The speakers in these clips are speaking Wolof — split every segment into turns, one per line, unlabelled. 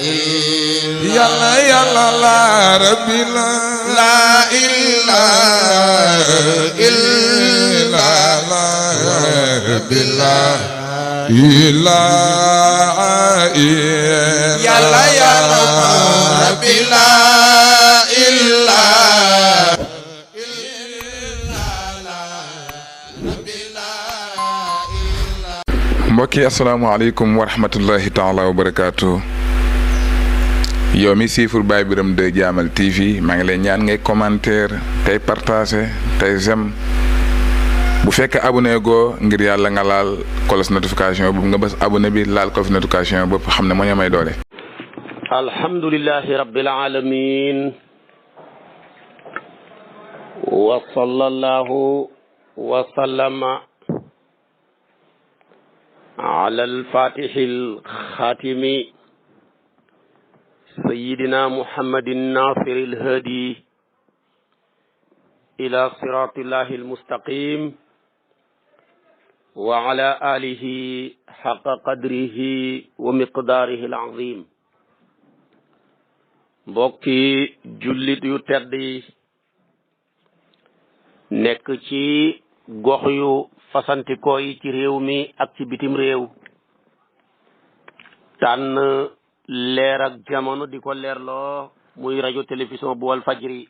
yàlla yàlla la rabbi la ilaha illa la rabbi la ilaha yàlla yàlla rabbi la ilaha mbokki asalaamaaleykum wa rahmatullahi taala wa barakaatu. yow mi siifur Baye Birame 2 Jaamal TV maa ngi lay ñaan ngay commentaire tey partager tey j'aime bu fekkee abonné goo ngir yàlla nga laal cloche notification boobu nga bës abonné bi laal cloche notification boobu xam ne moo ñu may doole.
alhamdulillahi rabbil alamin wa sallallahu wa sallama ala al-fatihi al-khatimi sayyidina muhammadin nasiri al-hadi ila siratillahi al-mustaqim wa ala alihi haqqa qadrihi wa miqdarihi al-azim. mbokki jullit yu tedd yi nekk ci gox yu fasantikoo yi ci réew mi ak ci bitim réew tànn leer ak jamono di ko leerloo muy rajo télévision bu wal fajri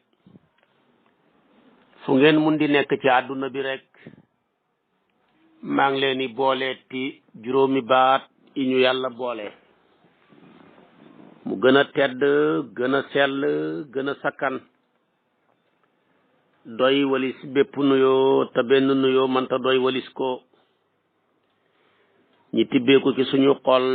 fu ngeen mun di nekk ci àdduna bi rek maa ngi leen di booleeti juróomi baat yi ñu yàlla boole mu gën a tedd gën a sell gën a sakkan doy walis bépp nuyoo te benn nuyoo mënta doy walis ko ñi tibbee ko ci suñu xol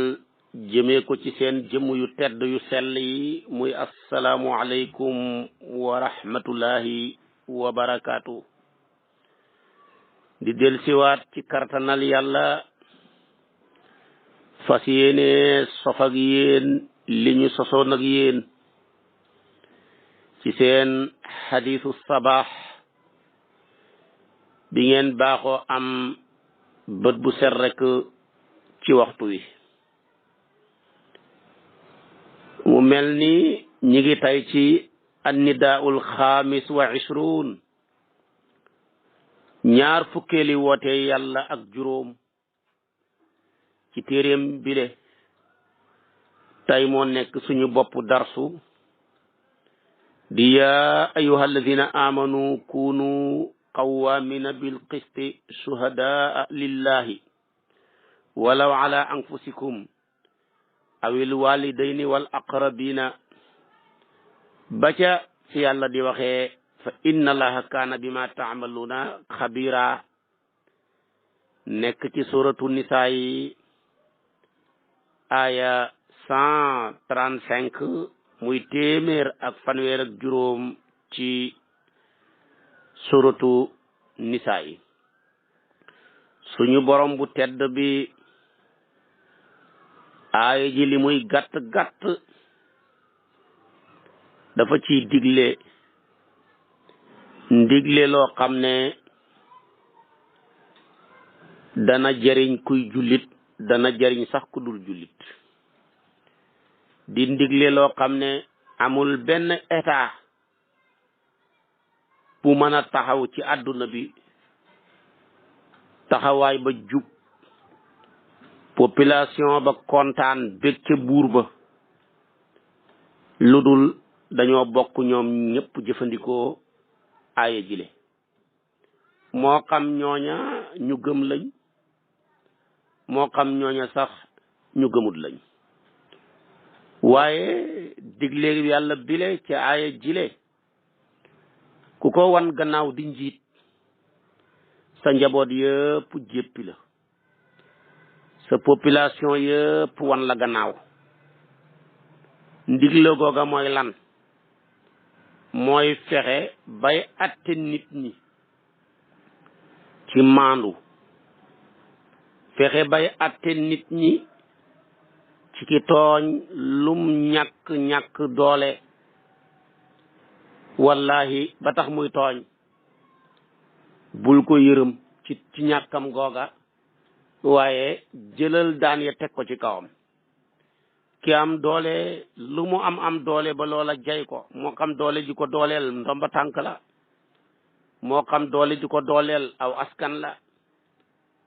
jëmee ko ci seen jëmm yu tedd yu sell yi muy asalaamu aleykum wa rahmatullahi wa barakaatu. di del siwaat ci kartanal yàlla fas yéene sof ak yéen li ñu sosoon ak yéen ci seen xadiisu sabaax bi ngeen baaxoo am bët bu set rek ci waxtu wi. mu mel ni ñi ngi tey ci annidaul xaamis wa ishruun ñaar fukkeeli woote yàlla ak juróom ci téeréem bile tey moo nekk suñu bopp darsu di yaa ayyuha alladina amanu kunu qawamina bil qisti shuhadaa lillahi walaw ala anfusikum awil walidayni wal aqrabina ba ca fi yàlla di waxee fa inna allaha kaana bima taamaluuna xabira nekk ci suratu nisaa yi aya 135 muy téeméer ak fanweer ak juróom ci suratu nisaa yi. suñu borom bu tedd bi aaya ji li muy gàtt gàtt dafa ciy ndigle loo xam ne dana jariñ kuy jullit dana jariñ sax ku dul jullit di ndigle loo xam ne amul benn état bu mën a taxaw ci àdduna bi taxawaay ba jub population ba kontaan bég ca buur ba lu dul dañoo bokk ñoom ñëpp jëfandikoo aaya jile moo xam ñooña ñu gëm lañ moo xam ñooña sax ñu gëmut lañ waaye digle yàlla bile ci aaya jile ku ko wan gannaaw di njiit sa njaboot yëpp jéppi la sa population yëpp wan la gannaaw. ndigle googa mooy lan mooy fexe bay atte nit ñi ci maandu fexe bay atte nit ñi ci ki tooñ lum ñàkk doole wallahi ba tax muy tooñ bul ko yërëm ci ñàkkam googa waaye jëlal daan ya teg ko ci kawam ki am doole lu mu am doole ba loola jay ko moo xam doole ji ko dooleel ndomba tànk la moo xam doole ji ko dooleel aw askan la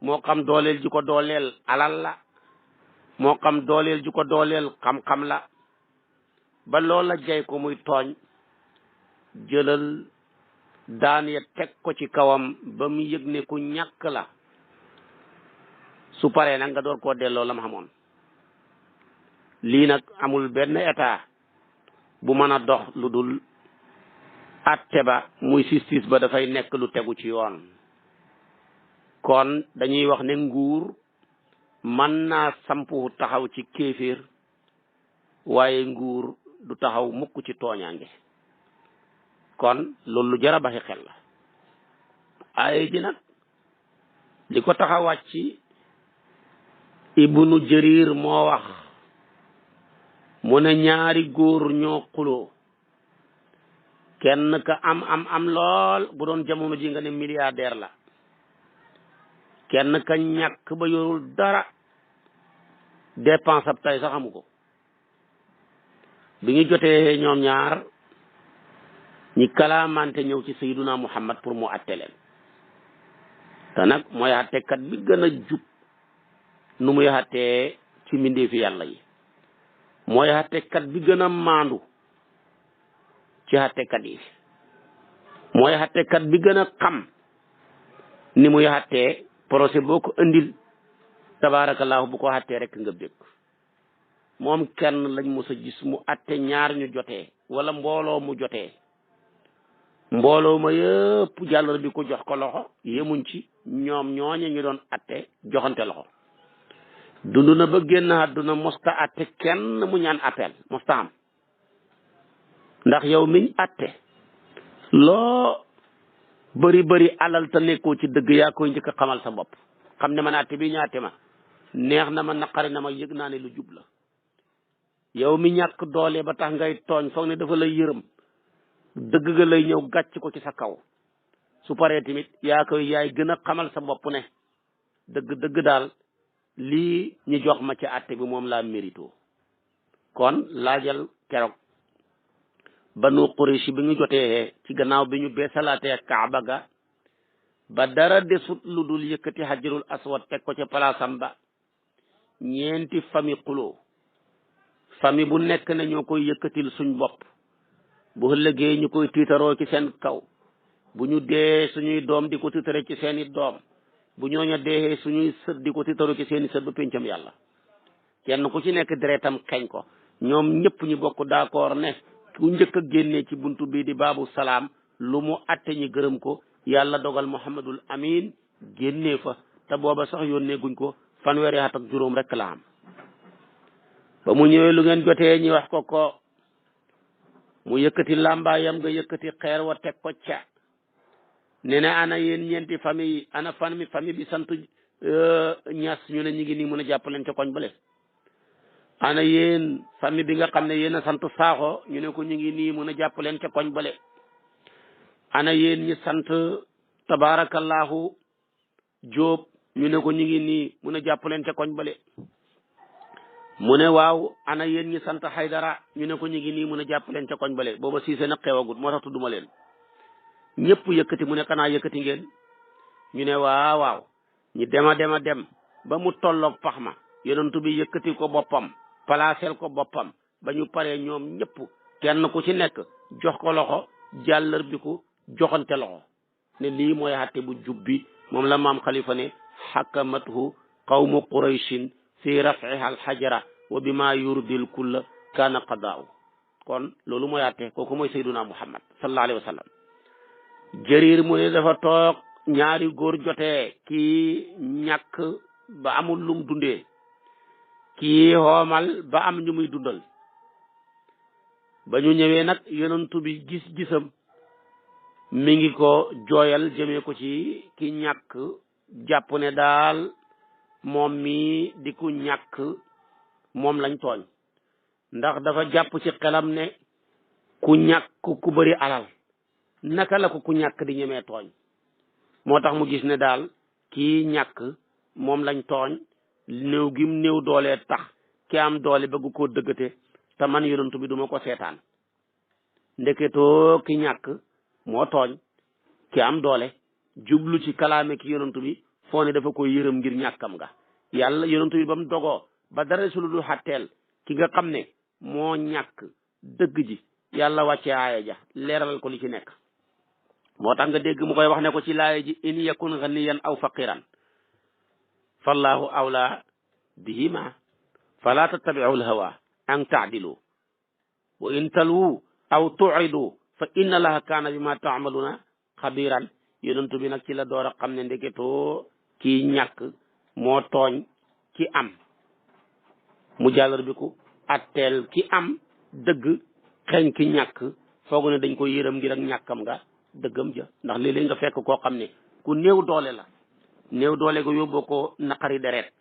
moo xam dooleel ji ko dooleel alal la moo xam dooleel ji ko dooleel xam-xam la ba loola jay ko muy tooñ jëlal daan ya teg ko ci kawam ba mu yëg ne ku ñàkk la su paree nag nga door koo delloo la ma xamoon lii nag amul benn état bu mën a dox lu dul atte ba muy justice ba dafay nekk lu tegu ci yoon kon dañuy wax ne nguur mën naa sampu taxaw ci kéeféer waaye nguur du taxaw mukk ci tooñaange kon loolu lu jar a baxi xel la ay ji nag li ko tax a wàcc ibnu jarir moo wax mu ne ñaari góor ñoo xuloo kenn ka am lool bu doon jamono ji nga ne milliardaire la kenn ka ñàkk ba yorul dara dépense ab tay sax amu ko bi ñu jotee ñoom ñaar ñi kalaamante ñëw ci sayyiduna muhammad pour mu atte leen te nag mooy attekat bi gën a jub nu muy attee ci mbindeefi yàlla yi mooy attekat bi gën a maandu ci attekat yi mooy attekat bi gën a xam ni muy attee procès boo ko indil tabaarakallaahu bu ko attee rek nga bég moom kenn lañ mos a gis mu atte ñaar ñu jotee wala mbooloo mu jotee mbooloo ma yëpp jàllor bi ko jox ko loxo yemuñ ci ñoom ñooñe ñu doon atte joxante loxo dund na ba génn àdduna mosta atte kenn mu ñaan appel mosta am ndax yow miñ atte loo bëri alal te nekkoo ci dëgg yaa koy njëkk a xamal sa bopp xam ne man atte bi ñu atte ma neex na ma naqari na ma yëg naa ne lu jub la yow mi ñàkk doole ba tax ngay tooñ foog ne dafa lay yërëm dëgg ga lay ñëw gàcc ko ci sa kaw su paree tamit yaay gën a xamal sa bopp ne dëgg daal lii ñu jox ma ci àtte bi moom laa mérito kon laajal keroog banu Quraysh bi ñu jotee ci gannaaw bi ñu beesalaatee Kaaba ga ba dara desut lu dul yëkkati Hajarul Aswad teg ko ca palaasam ba ñeenti famille xuloo famille bu nekk ne ñoo koy yëkkatil suñ bopp bu ëllëgee ñu koy tiitaroo ci seen kaw bu ñu dee suñuy doom di ko tiitare ci seeni doom bu ñooña dee suñuy sët di ko tiitaroo ci seeni sët ba péncam yàlla kenn ku ci nekk deretam xeeñ ko ñoom ñëpp ñu bokk d'accord ne ku njëkk a génnee ci buntu bii di baabu salaam lu mu atte ñi gërëm ko yàlla dogal Muhammadul Amin génnee fa te booba sax yónnee guñ ko fanweeri at ak juróom rek la am ba mu ñëwee lu ngeen jotee ñi wax ko mu yëkkati làmbaayam nga yëkkati xeer wa teg ko ca ne ne ana yéen ñeenti famille yi ana famille bi sant ñas ñu ne ñu ngi nii mën a jàpp leen ca koñ bale ana yéen famille bi nga xam ne yéen a sant saaxo ñu ne ko ñu ngi nii mën a jàpp leen ca koñ bale ana yéen ñi sant tabarakallahu jóob ñu ne ko ñu ngi nii mën a jàpp leen ca koñ bale mu ne waaw ana yéen ñi sant Haydara ñu ne ko ñu ngi nii mën a jàpp leen ca koñ bale booba siise nag xewagut moo tax tudduma leen ñëpp yëkkati mu ne xanaa yëkkati ngeen ñu ne waaw ñu dem ba mu tolloog pax ma yonentu bi yëkkati ko boppam palaaseel ko boppam ba ñu paree ñoom ñëpp kenn ku ci nekk jox ko loxo jàllar bi ko joxante loxo ne lii mooy àtte bu jub bi moom la maam xalifa ne xakamathu qawmu qurayshin fi raf'iha alxajara wa bima yurdil kulla kaana qadaaw kon loolu mooy àtte kooku mooy sayduna muhammad sallallahu alayhi wa sallam Jarir mu ne dafa toog ñaari góor jotee kii ñàkk ba amul lum dundee kii xoomal ba am ñu muy dundal ba ñu ñëwee nag yonentu bi gis-gisam mi ngi ko jooyal jëmee ko ci ki ñàkk jàpp ne daal moom mi di ku ñàkk moom lañ tooñ ndax dafa jàpp ci xelam ne ku ñàkk ku bëri alal naka la ko ku ñàkk di ñemee tooñ moo tax mu gis ne daal kii ñàkk moom lañ tooñ néew gim néew doolee tax ki am doole bëgg koo dëggate te man yonent bi duma ko seetaan ndeketoo ki ñàkk moo tooñ ki am doole jublu ci kalaame ki yonent bi foo ne dafa koy yërëm ngir ñàkkam nga yàlla yonent bi ba mu dogoo ba dara su lu dul xàtteel ki nga xam ne moo ñàkk dëgg ji yàlla wàcce aaya ja leeralal ko li ci nekk moo tax nga dégg mu koy wax ne ko ci laaya ji in yakun ganiyan aw faqiran fallahu awla bihima fala tattabi'u alhawa an ta'dilu wa in talwu aw tu'ridu fa inna allaha kaana bima ta'maluna xabiran yonentu bi nag ci la door a xam ne ndeketoo kii ñàkk moo tooñ ki am mu jàllar bi ku atteel ki am dëgg xeeñ ki ñàkk foogu ne dañ ko yërëm ngir ak ñàkkam nga dëggam ja ndax léeg-léeg nga fekk koo xam ne ku néew doole la néew doole ko yóbboo ko naqari deret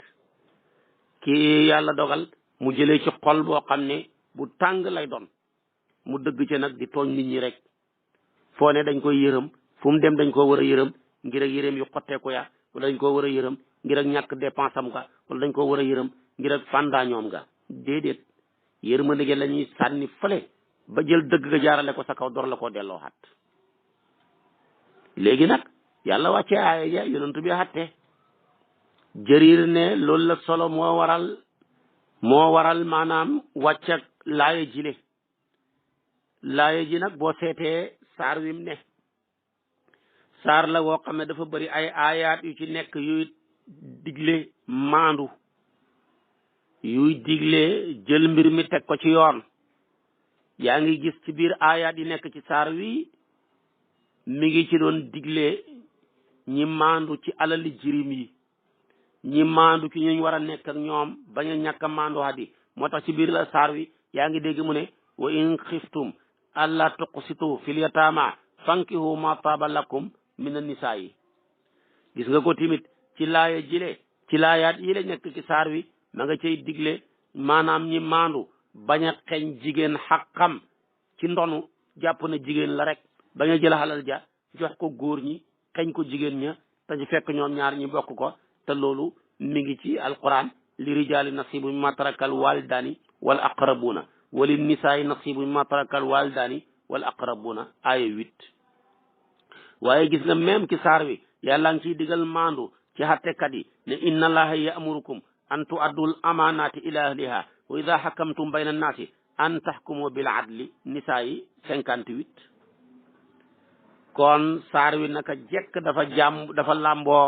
ki yàlla dogal mu jëlee ci xol boo xam ne bu tàng lay doon mu dëgg ca nag di tooñ nit ñi rek foo ne dañ koy yërëm fu mu dem dañ koo war a yërëm ngir ak yërëm yu xotteeku ya wala dañ koo war a yërëm ngir ak ñàkk dépense am nga wala dañ koo war a yërëm ngir ak fàndaañoom nga déedéet yërmande gi la ñuy sànni fële ba jël dëgg ga jaarale ko sa kaw door la koo delloo xat léegi nag yàlla wàcce aaya ja yonent bi xatte jëriir ne loolu la solo moo waral maanaam wàcc ak laaye jile laaye ji nag boo seetee saar wi mu ne saar la woo xam ne dafa bëri ay aayaat yu ci nekk yuy digle maandu yuy digle jël mbir mi teg ko ci yoon yaa ngi gis ci biir aayaat yi nekk ci saar wi mi ngi ci doon digle ñi maandu ci alali jirim yi ñi maandu ci ñu war a nekk ak ñoom bañ a ñàkk a maandu hadi moo tax ci biir la saar wi yaa ngi dégg mu ne wa in xiftum alla tuqsitu fil yataama fankihu ma taaba lakum min an-nisaa yi gis nga ko timit ci laaya jile ci laayaat yi la nekk ci saar wi ma nga cay digle maanaam ñi maandu bañ a xeñ jigéen xaqam ci ndonu jàpp na jigéen la rek bañ a jël xalal ja jox ko góor ñi xeñ ko jigéen ña te ñu fekk ñoom ñaar ñi bokk ko te loolu mi ngi ci alquran li rijaali nasibu mimma tarakal walidani wal aqrabuna wa lin nisaa'i nasibu mimma tarakal walidani wal aqrabuna aaya 8 waaye gis nga même ki saar wi yàlla ngi ciy digal maandu ci xattekat yi ne inna allaha ya'murukum an tu'addul amanati ila ahliha wa idha hakamtum bayna an-nasi an tahkumu bil adli nisaa yi 58 kon saar wi naka jekk dafa làmboo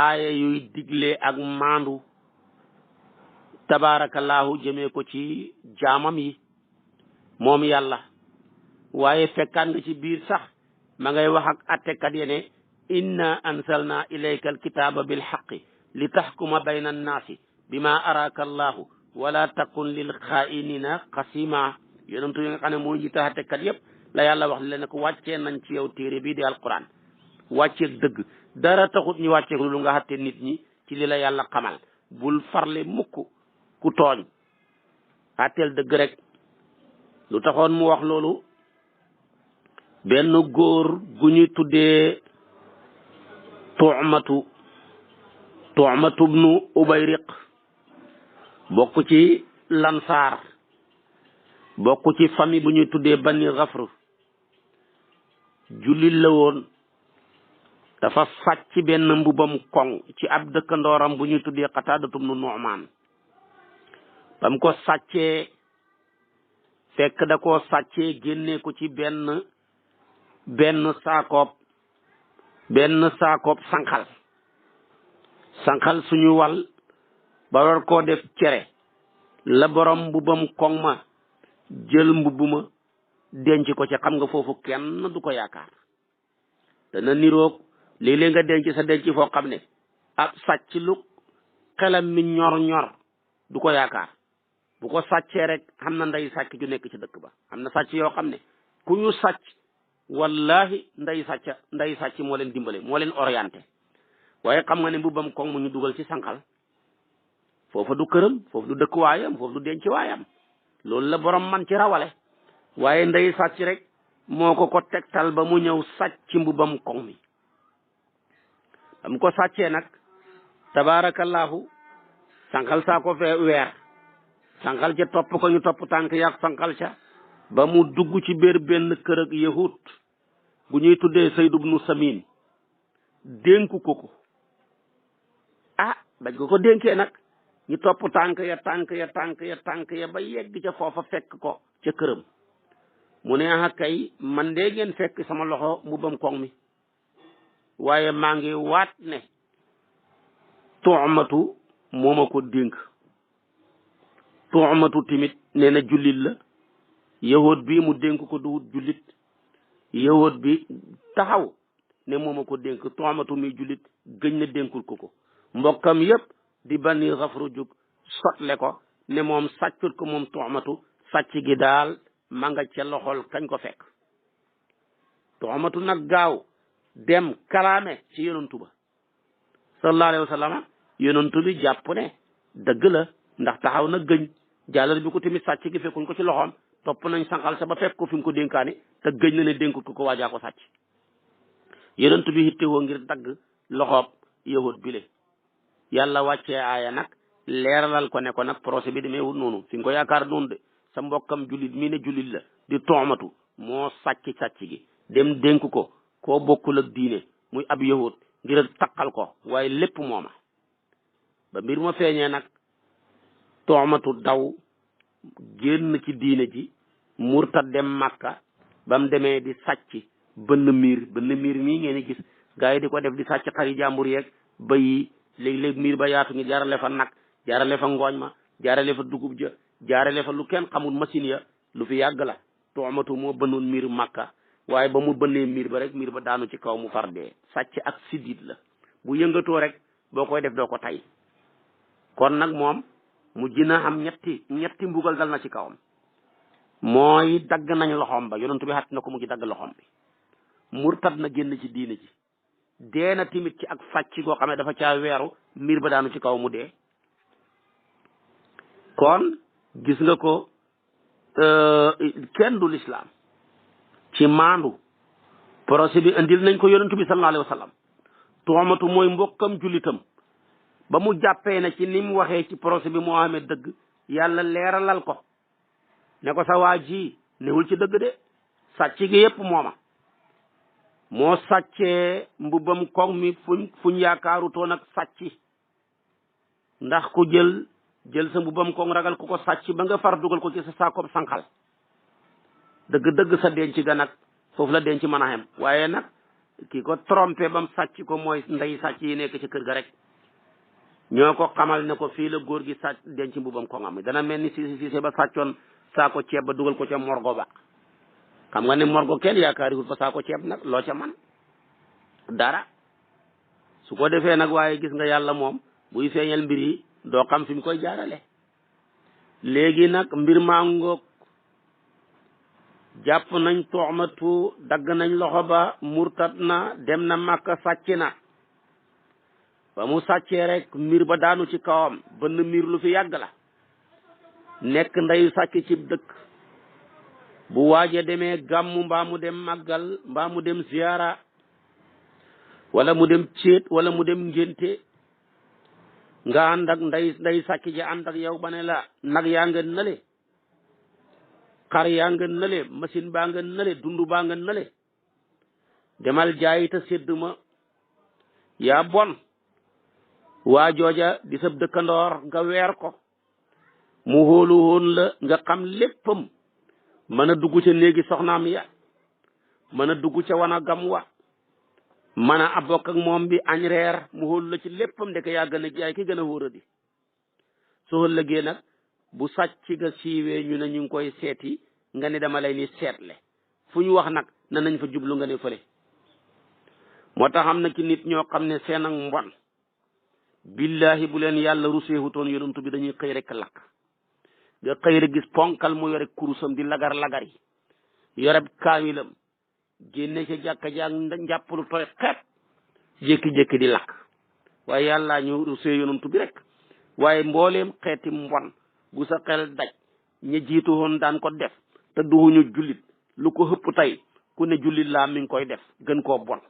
aaya yuy digle ak maandu tabarakallahu jëmee ko ci jaamam yi moom yàlla waaye fekkaan nga ci biir sax ma ngay wax ak attekat ye ne inna anzalna ilayka alkitaba bilhaqqi li tahkuma bayna annaasi bima araka allahu wala takun lil xaa'inina xasima yonentu yi nga xam ne moo jiite attekat yépp la yàlla wax leen ne ko wàccee nañ ci yow téere bii di alquran wàcceeg dëgg dara taxut ñu wàcceeg lu nga xatte nit ñi ci li la yàlla xamal bul farle mukk ku tooñ àtteel dëgg rek lu taxoon mu wax loolu benn góor gu ñuy tuddee Tu'matu bnu Ubayriq bokk ci lansaar bokk ci famille bu ñuy tuddee Bani Ghafr jullit la woon dafa sàcc benn mbubam koŋ ci ab dëkkandooram bu ñuy tuddee Qataadatu bnu Nu'maan bam ko sàccee fekk da koo sàccee génne ko ci benn saakoob sànqal suñu wal ba war koo def cere la borom mbubam koŋ ma jël mbubb ma denc ko ci xam nga foofu kenn du ko yaakaar dana niroog léeg-léeg nga denc sa denc foo xam ne ab sàcc lu xelam mi ñor du ko yaakaar bu ko sàccee rek xam na ndey sàcc ju nekk ci dëkk ba am na sàcc yoo xam ne ku ñu sàcc wallahi ndey sàcc moo leen dimbale moo leen orienté waaye xam nga ne mbubbam koŋ mu ñu dugal ci sànqal foofa du këram foofu du dëkk waayam foofu du denc waayam loolu la borom man ci rawale waaye ndey sàcc rek moo ko tegtal ba mu ñëw sàcc mbubbam koŋ mi am ko sàccee nag tabarakallahu sànqal saa ko fee weer sànqal ca topp ko ñu topp tànk yaag sànqal ca ba mu dugg ci biir benn kër ak yahut bu ñuy tuddee Sayd ibnu Samin dénku ko bañ ko dénkee nag ñu topp tànk ya ba yegg ca foofa fekk ko ca këram mu ne kay man de ngeen fekk sama loxo mbubbam koŋ mi waaye maa ngi waat ne Tu'matu moo ma ko dénk Tu'matu timit nee na jullit la yahud bi mu dénk ko duwut jullit yahud bi taxaw ne moo ma ko dénk Tu'matu mi jullit gëñ na dénkul ko mbokkam yépp di Bani Xafru jug sotle ko ne moom sàccut ko moom Tu'matu sàcc gi daal ma nga ca loxol kañ ko fekk Tu'matu nag gaaw dem kalaame ci yonantu ba sallallahu alayhi wa sallam yonantu bi jàpp ne dëgg la ndax taxaw na gëñ jàllal bi ko tamit sàcc gi fekkuñ ko ci loxoom topp nañ sànqal sa ba fekk ko fi mu ko dénkaani te gëñ na ne dénkut ko waajaa ko sàcc yonantu bi hittewoo ngir dagg loxoob yahud bile yàlla wàccee aaya nag leeralal ko ne ko nag procès bi demee wut noonu fi nga ko yaakaar noonu de sa mbokkam jullit mii ne jullit la di Tu'matu moo sàcc gi dem dénk ko koo bokkul ak diine muy ab yahud ngir takkal ko waaye lépp mooma ba mbir ma feeñee nag Tu'matu daw génn ci diine ji murtad dem Makka ba mu demee di sàcc bënn miir mii ngeen di gis gaa yi di ko def di sàcc xari jàmbur yeeg bëy yi léeg-léeg miir ba yaatu ngi jaarale fa nag jaarale fa ngooñ ma jaarale fa dugub ja jaarale fa lu kenn xamul machine ya lu fi yàgg la Tu'matu moo bënnoon miir Makka waaye ba mu bënnee miir ba rek miir ba daanu ci kaw mu far dee sàcc ak siddiit la bu yëngatoo rek boo koy def doo ko tay kon nag moom mu jina am ñetti mbugal dal na ci kawam mooy dagg nañ loxoom ba yonentu bi xat na ko mu ngi dagg loxoom bi murtad na génn ci diine ji dee na timit ci ak fàcc goo xam ne dafa caa weeru miir ba daanu ci kaw mu dee kon gis nga ko kenn du lislaam ci maandu procès bi indil nañ ko yonentu bi sallallahu alayhi wa sallam Tu'matu mooy mbokkam jullitam ba mu jàppee na ci ni mu waxee ci procès bi moo amee dëgg yàlla leeralal ko ne ko sa waa ji newul ci dëgg de sàcc gi yépp mooma moo sàccee mbubbam koŋ mi fuñ yaakaaru toon ak sàcc ndax ku jël sa mbubbam koŋ ragal ku ko sàcc ba nga far dugal ko ci sa saakob sànqal dëgg-dëgg sa denc ga nag foofu la denc mën a xem waaye nag ki ko trompé bam sàcc ko mooy ndey sàcc yi nekk ci kër ga rek ñoo ko xamal ne ko fii la góor gi sàcc denc mbubam ko ngam dana mel ni si ba sàccoon saako ceeb ba dugal ko ca morgo ba xam nga ne morgo kenn yaakaariwul fa saako ceeb nag loo ca man dara su ko defee nag waaye gis nga yàlla moom buy feeñal mbir yi doo xam fi mu koy jaarale léegi nag mbir maa ngoog jàpp nañ Tu'matu dagg nañ loxo ba murtat na dem na Makka sàcc na ba mu sàccee rek mbir ba daanu ci kawam bënn mbir lu fi yàgg la nekk ndeyu sàcc ci dëkk bu waaje demee gàmmu mbaa mu dem màggal mbaa mu dem ziyaara wala mu dem céet wala mu dem ngénte nga ànd ak nday sàcc ji ànd ak yow ba ne la nag yaa nga nale xar yaa nga nale machine baa nga nale dundu baa nga nale demal jaayi ta sédd ma yaa bon waa jooja di sab dëkkandoor nga weer ko mu hóolu woon la nga xam léppam mën a dugg ca néegi soxnaam ya mën a dugg ca wana gam wa mën a bokk ak moom bi añ reer mu hóolu la ci léppam ndeke yaa gën a yaay ki gën a wóoradi soo ëllëgee nag bu sàcc ga siiwee ñu ne ñu ngi koy seeti nga ne dama lay ni seetle fu ñu wax nag na nañ fa jublu nga ne fële moo tax am na ci nit ñoo xam ne seen ak mbon billahi bu leen yàlla ruseewutoon yonantu bi dañuy xëy rek lakk nga xëy rek gis ponkal mu yore kurusam di lagar-lagar yi yore kaamilam génne ca jàkka jaag njàppalu tooy xepp jékki-jékki di lakk waaye yàlla ñu rusee yonantu bi rek waaye mbooleem xeeti mbon bu sa xel daj ña jiitu woon daan ko def te duhuñu jullit lu ko hëpp tey ku ne jullit laa mi ngi koy def gën koo bon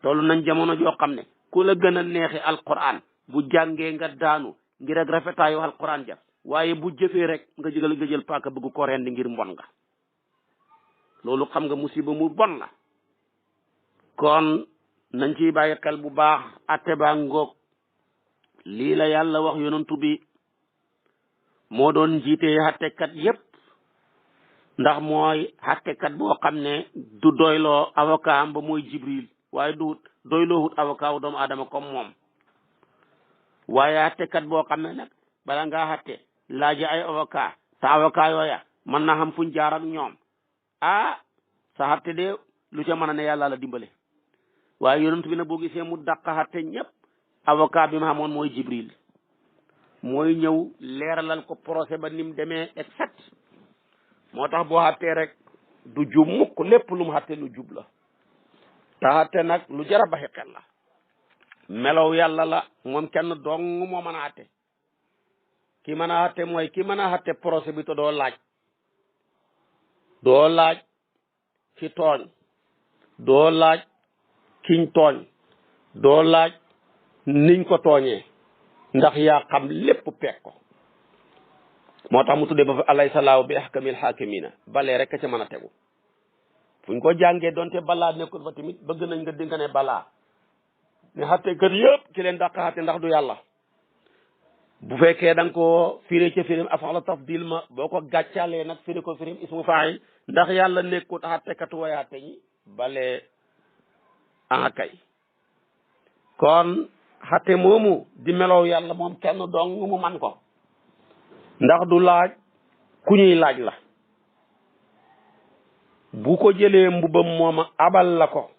tollu nañ jamono joo xam ne ku la gën a neexi alquran bu jàngee nga daanu ngir ak rafetaayu alquran ja waaye bu jëfee rek nga jël paaka bëgg ko rendi ngir mbon nga loolu xam nga musiba mu bon la kon nañ ciy bàyyi xel bu baax atte baa ngoog lii la yàlla wax yonantu bi moo doon njiitee xattekat yépp ndax mooy xattekat boo xam ne du doyloo avocat am ba mooy Jibril waaye du doyloo wut avocat wu doomu aadama comme moom waaye xattekat boo xam ne nag bala ngaa xatte laaji ay avocat te avocat yooya mën na xam fuñ jaar ak ñoom sa xatte de lu ca mën a ne yàlla la dimbale waaye yonent bi nag boo gisee mu dàq xatte ñëpp avocat bi ma xamoon mooy Jibril mooy ñëw leeralal ko procès ba ni mu demee exact moo tax boo xattee rek du jub mukk lépp lu mu xatte lu jub la te xatte nag lu jar a baxi xel la melow yàlla la moom kenn dong moo mën a xatte ki mën a xatte mooy ki mën a xatte procès bi te doo laaj ci tooñ doo laaj kiñ tooñ doo laaj niñ ko tooñee ndax yaa xam lépp peeg ko moo tax mu tuddee ba fa alaysa laahu bi ahkamil haakimiina balee rek ca mën a tegu fuñ ko jàngee donte balaa nekkul fa tamit bëgg nañ nga dinga ne balaa ne xatte kër yëpp ci leen dàq xatte ndax du yàlla bu fekkee da nga ko firi ca firim afala tafdil ma boo ko gàccaalee nag firi ko firim ismu faayil ndax yàlla nekkut xattekatu way xatte ñi balee kay kon xatte moomu di melow yàlla moom kenn dong mu man ko ndax du laaj ku ñuy laaj la bu ko jëlee mbubam mooma abal la ko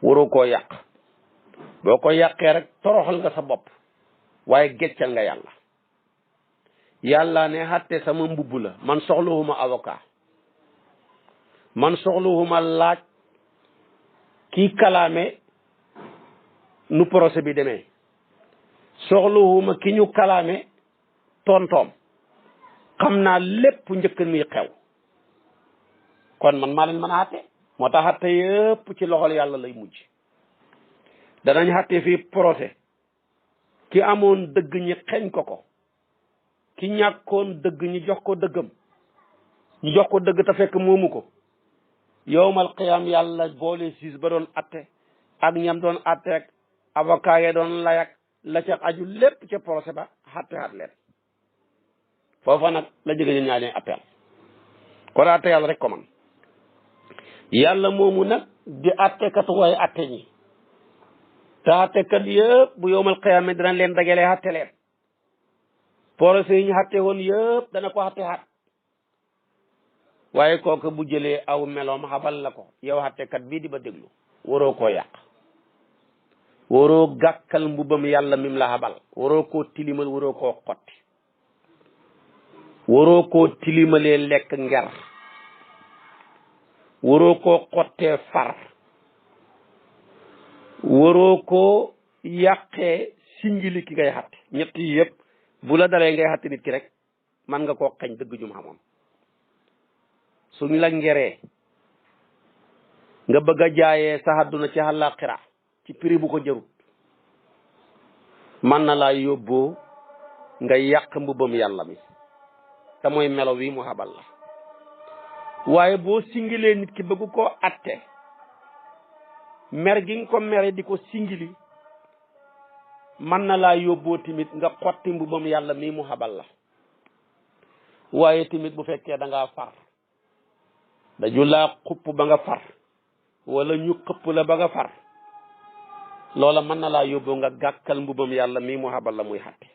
waroo koo yàq boo ko yàqee rek toroxal nga sa bopp waaye geccal nga yàlla ne xatte sama mbubb la man soxluwuma avocat man soxluwuma laaj kii kalaame nu procès bi demee soxluwuma ki ñu kalaame tontoom xam naa lépp njëkk mi xew kon man maa leen mën a xatte moo tax xatte yëpp ci loxol yàlla lay mujj danañ xatte fii procès ki amoon dëgg ñi xeñ ko ki ñàkkoon dëgg ñi jox ko dëggam ñu jox ko dëgg te fekk moomu ko yowmal qiyaam yàlla boole siis ba doon atte ak ñam doon atte ak avocat ya doon layak la ca aju lépp ca procès ba xatte xat leen foofa nag la jege ñu ñaa leen appel kon atte yàlla rek ko man yàlla moomu nag di attekat waaye atte ñi te attekat yëpp bu yowmal qiyaam dana leen dagale xatte leen procès yi ñu xatte woon yëpp dana ko xatte xat waaye kooku bu jëlee aw meloom xabal la ko yow xattekat bii di ba déglu waroo koo yàq waroo gàkkal mbubam yàlla mim la xabal waroo koo tilimal waroo koo xotti waroo koo tilimalee lekk nger waroo koo xottee far waroo koo yàqee singili ki ngay xatte ñett yi yëpp bu la dalee ngay xatte nit ki rek man nga koo xañ dëgg jum xamoon suñ la ngeree nga bëgg a jaayee sa àdduna ci àllaaxira ci prix bu ko jarut man na laa yóbboo nga yàq mbubam yàlla mi te mooy melo wi mu xabal la waaye boo singilee nit ki bëgg koo atte mer gi nga ko mere di ko singili man na laa yóbboo tamit nga xotti mbubam yàlla mi mu xabal la waaye tamit bu fekkee da ngaa far daju laa xupp ba nga far wala ñu xëpp la ba nga far loola mën na laa yóbboo nga gàkkal mbubam yàlla mi mu xabal la muy xatte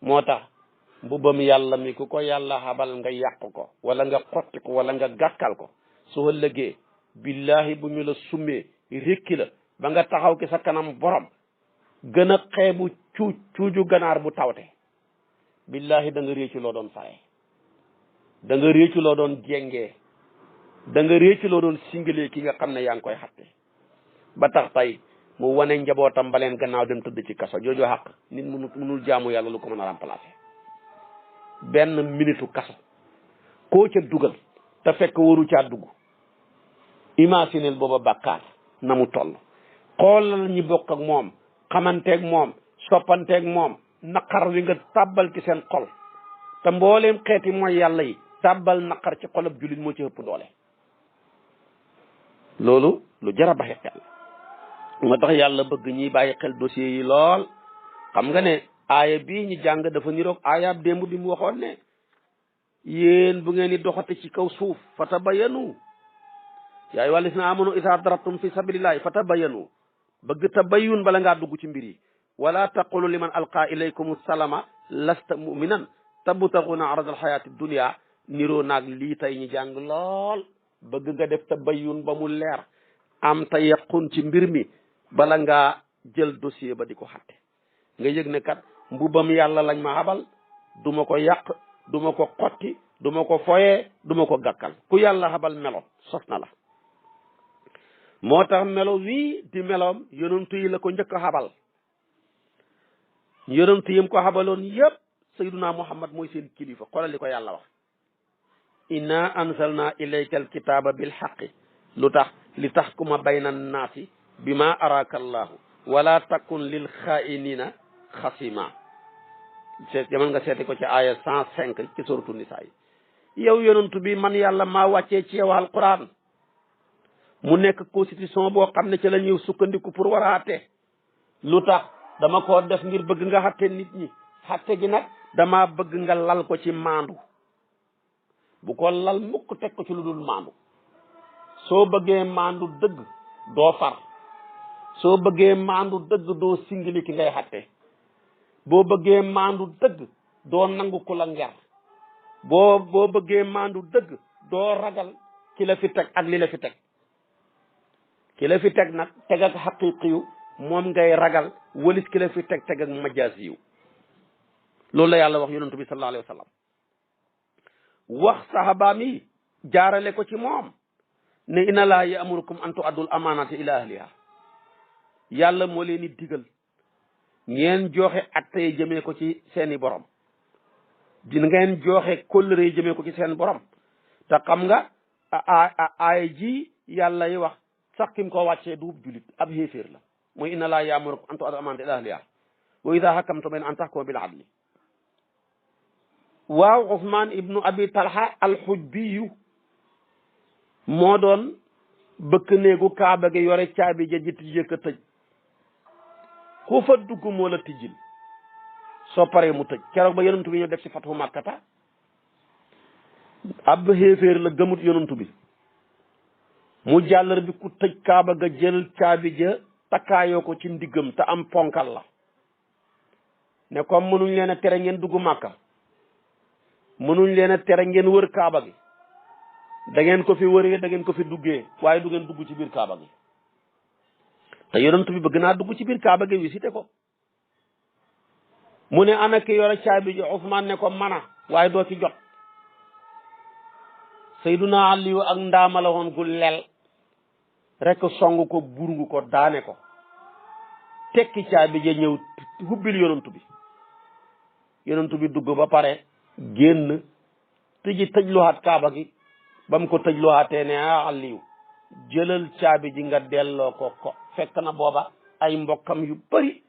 moo tax mbubam yàlla mi ku ko yàlla xabal nga yàq ko wala nga xotti ko wala nga gàkkal ko soo ëllëgee billahi bu ñu la summee rékki la ba nga taxaw ki sa kanam borom gën a xeebu cuuju ganaar bu tawte billahi da nga réccu loo doon faye da nga réccu loo doon jengee da nga réccu loo doon singalee ki nga xam ne yaa ngi koy xatte ba tax tey mu wane njabootam ba leen gannaaw dem tëdd ci kaso jooju xaq nit mënul jaamu yàlla lu ko mën a remplacer benn minitu kaso koo ca dugal te fekk waru caa dugg imagineel booba bàkkaar na mu toll xoolal ñi bokk ak moom xamanteeg moom soppanteeg moom naqar wi nga tàbbal ci seen xol te mbooleem xeeti mooy yàlla yi tàbbal naqar ci xolab jullit moo ci ëpp doole. loolu lu jar a bàyyi xel moo tax yàlla bëgg ñiy bàyyi xel dossiers yi lool. xam nga ne aaya bii ñu jàng dafa niroog aayaab démb bi mu waxoon ne yéen bu ngeen di doxate ci kaw suuf fatabayanu yaa ayyuhal lazina amanu izaa darabtum fi sabilillahi fatabayanu bëgg tabayyun bala ngaa dugg ci mbir yi. wala taqulu liman alqa ilaykum salama lasta muminan tabtaxuna arada alxayati dunia niroo naag lii tey ñu jàng lool. bëgg nga def tabayyun ba mu leer am ta yaqun ci mbir mi bala ngaa jël dossier ba di ko xatte nga yëg ne kat mbubam yàlla lañ ma xabal du ma ko yàq du ma ko xotti du ma ko foyee du ma ko gàkkal ku yàlla xabal melo sos na la. moo tax melo wii di meloom yonantu yi la ko njëkk a xabal. yonantu yim ko xabaloon yépp sayyiduna muhammad mooy seen kilifa xoolal li ko yàlla wax inna anzalna ilayka alkitaba bilxaqi lu tax li taxkuma bayna annaasi bima araka allahu wala takun lil xaa'inina xasima jaman nga seeti ko ci aaya 105 ci suratu nisaa yi. yow yonantu bi man yàlla maa wàccee ci yow alquran mu nekk constitution boo xam ne ci la ñuy sukkandiku pour war a àtte. lu tax dama ko def ngir bëgg nga xatte nit ñi xatte gi nag dama bëgg nga lal ko ci maandu bu ko lal mukk teg ko ci lu dul maandu. soo bëggee maandu dëgg doo far soo bëggee maandu dëgg doo singili ki ngay xatte boo bëggee maandu dëgg doo nangu ku la nger boo bëggee maandu dëgg doo ragal ki la fi teg ak li la fi teg ki la fi teg nag teg ak xaqiqi yu moom ngay ragal walis ki la fi teg ak majaas yu. loolu la yàlla wax yonentu bi sallallahu alayhi wa sallam wax sahabaam yi jaarale ko ci moom ne inna laa ya'murukum an tu'addul amaanati ila ahliha yàlla moo leen di digal ngeen joxe atte yi jëmee ko ci seeni borom di ngeen joxe kóllëre yi jëmee ko ci seen borom. te xam nga aaya ji yàlla yi wax sax kim ko wàccee duub julit ab xéeféer la mooy inna laa ya'murukum an tu'addul amaanati ila ahliha wa idha hakamtum bayna an tahkumu bil adli. waaw Usmaan ibnu Abi Talha alxujbiyu moo doon bëkk néegu kaaba gi yore caabi ja ji tijjee ka tëj ku fa dugg moo la tijjil soo paree mu tëj. keroog ba yonantu bi ñëw def ci fatu Makkata ab xéeféer la gëmut yonantu bi mu jàllar bi ku tëj kaaba ga jël caabi ja takkaayoo ko ci ndiggam te am ponkal la ne comme mënuñ leen a tere ngeen dugg Màkka mënuñ leen a tere ngeen wër kaaba gi da ngeen ko fi wëree da ngeen ko fi duggee waaye du ngeen dugg ci biir kaaba gi. te yonent bi bëgg naa dugg ci biir kaaba gi visité ko mu ne ana ki yore caabi ji Usmaan ne ko mana waaye doo ci jot. Sayyiduna Aliyu ak ndaama la woon gu lel rek song ko burngu ko daane ko tekki caabi ji ñëw hubbil yonent bi yonent bi dugg ba pare génn tëj luwaat kaaba gi ba mu ko tëj luwaatee ne Aliyu jëlal caabi ji nga delloo ko fekk na booba ay mbokkam yu bari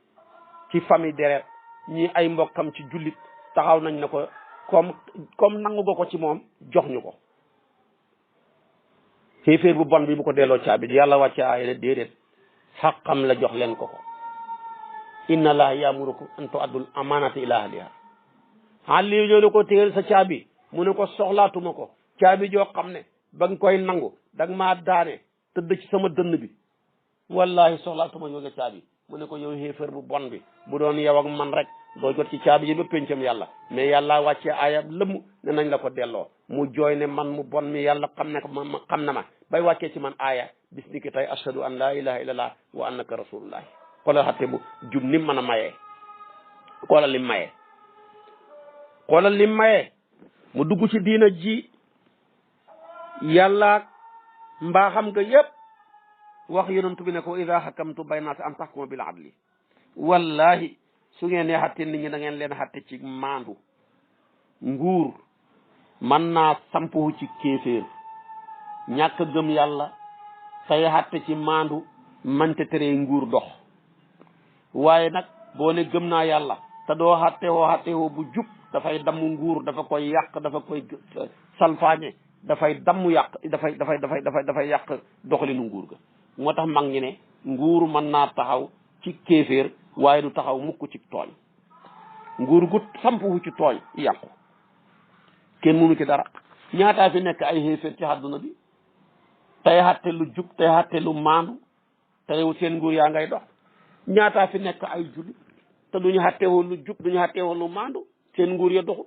ci famille deret ñi ay mbokkam ci jullit taxaw nañ ne ko comme nangu ko ci moom jox ñu ko. xéeféer bu bon bi bu ko delloo caabi ji yàlla wàcce aaya ne déedéet xaqam la jox leen ko inna allaha ya'murukum an tu'addul amaanati ila ahliha. Aliyu ñëw ne ko téyel sa caabi mu ne ko soxlaatuma ko caabi joo xam ne ba nga koy nangu danga maa daane tëdd ci sama dënn bi wallahi soxlaatuma ñoo nga caabi mu ne ko yow xéeféer bu bon bi bu doon yow ak man rek doo jot ci caabi ji ba péncam yàlla mais yàlla wàccee aaya lëmm ne nañ la ko delloo mu jooy ne man mu bon mi yàlla xam na ma bay wàccee ci man aaya bis ni ki tey ashhadu an la ilaha illallah wa annaka rasulullah. xoolal xatte bu jub ni mën a mayee xoolal lim mayee xoolal lim mayee mu dugg ci diina ji yàlla mbaaxam nga yépp wax yonent bi ne ko ida hakamtu bayna an tahkumu bil adli wallahi su ngeen ne xatte nit ñi da ngeen leen xatte ci maandu nguur man naa sampu ci kéeféer ñàkk gëm yàlla tey xatte ci maandu mante tere nguur dox waaye nag boo ne gëm naa yàlla te doo xàttewoo bu jub dafay damm nguur, dafa koy yàq, dafa koy salfaañe, dafay damm yàq, dafay yàq doxalinu nguur ga. moo tax mag ñi ne nguur mën naa taxaw ci kéeféer waaye du taxaw mukk ci tooñ. nguur gu sampu ci tooñ yàqu, kenn mënu ci dara. ñaataa fi nekk ay xéeféer ci àdduna bi tey xatte lu jub tey xatte lu maandu te réew seen nguur yaa ngay dox. ñaataa fi nekk ay julli te duñu xattewoo lu jub duñu xattewoo lu maandu seen nguur ya doxul,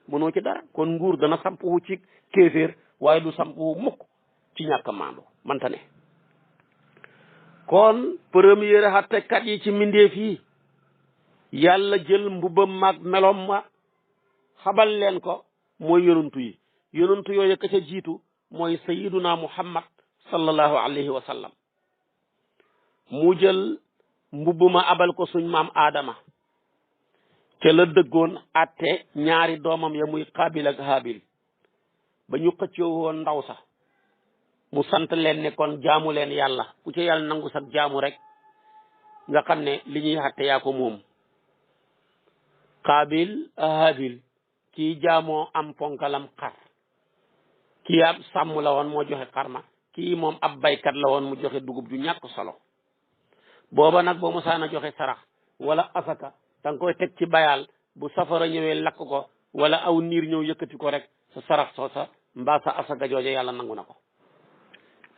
mënoo ci dara. kon nguur dana sampu ci kéeféer waaye du sampu mukk ci ñàkk maandu, manta ne. kon première xattekat yi ci mbindeef yi yàlla jël mbubbam mag melom ma xabal leen ko mooy yonantu yi. yonantu yooyu ka ca jiitu mooy sayiduna muhammad sallallahu alayhi wa sallam. mu jël mbubb ma abal ko suñ maam aadama ca la dëggoon atte ñaari doomam ya muy Qaabil ak Haabil ba ñu xëccoo woon ndaw sax mu sant leen ne kon jaamu leen yàlla, ku ca yàlla nangu sax jaamu rek nga xam ne li ñuy xatte yaa ko moom. Qaabil Haabil kii jaamoo am ponkalam xar, kii ab sàmm la woon moo joxe xarma, kii moom ab baykat la woon mu joxe dugub ju ñàkk solo. booba nag boo mosaana joxe sarax wala asaka da nga koy teg ci bayal, bu safara ñëwee lakk ko wala aw niir ñëw yëkkati ko rek sa sarax soosa mbaa sa asaka jooje yàlla nangu na ko.